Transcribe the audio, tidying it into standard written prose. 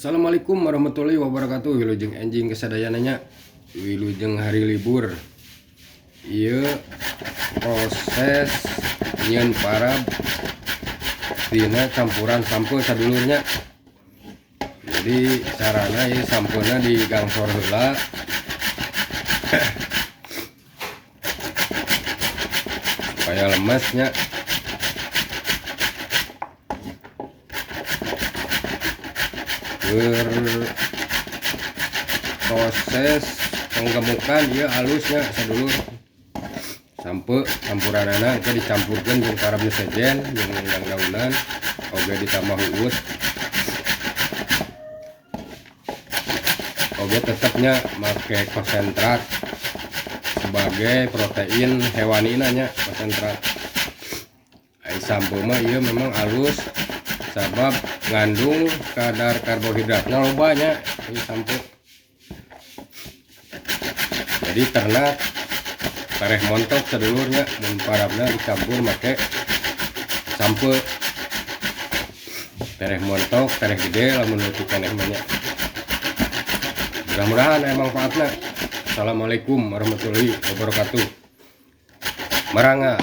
Assalamualaikum warahmatullahi wabarakatuh. Wilujeng enjing ka sadayana nya. Wilujeng hari libur. Ieu proses nyieun parab dina campuran sampeu, sadulur nya. Jadi carana ieu sampeuna digangsor heula supaya lemes nya. Proses penggemukan ieu halusnya, sadulur. Sampeu campuranana itu dicampurkan jeung parab nu sejen jeung daun-daunan, oge ditambah huus, oge tetepnya make konsentrat sebagai protein hewani nya. Konsentrat ai sampeu mah ieu memang halus sabab ngandung kadar karbohidratnya loba nya ieu sampeu. Jadi ternak tereh montok, sadulur nya, mun parabna dicampur make sampeu, tereh montok, tereh gede lamun leutik keneh mah nya. Mudah-mudahan aya manfaatna. Assalamualaikum warahmatullahi wabarakatuh. Marangga.